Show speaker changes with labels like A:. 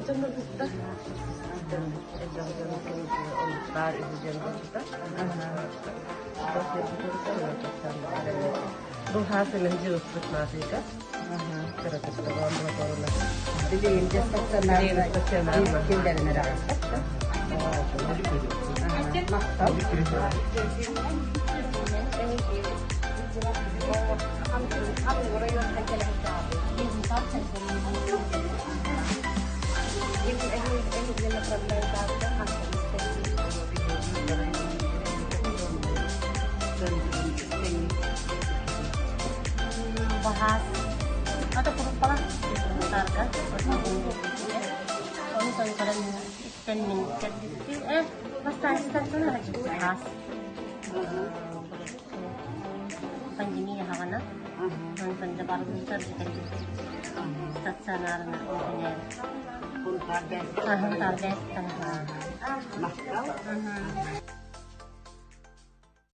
A: Дьоннорбутта элбэх дьон баар үһү дьон буолбута. Бу хаасымын дьылыппыт маатыйга.
B: Билигин дьэ стационарнай киллэринэр аҕыстар. Махтал.
C: Баһаас ата куруппала сарга ону тойкорон истэн мин кэрдиттим э бастаан баһаас пандемия хаҕана онтон да барбыттар стационарына инженер
B: Хунтаар
C: Хунтаар
B: Махтал.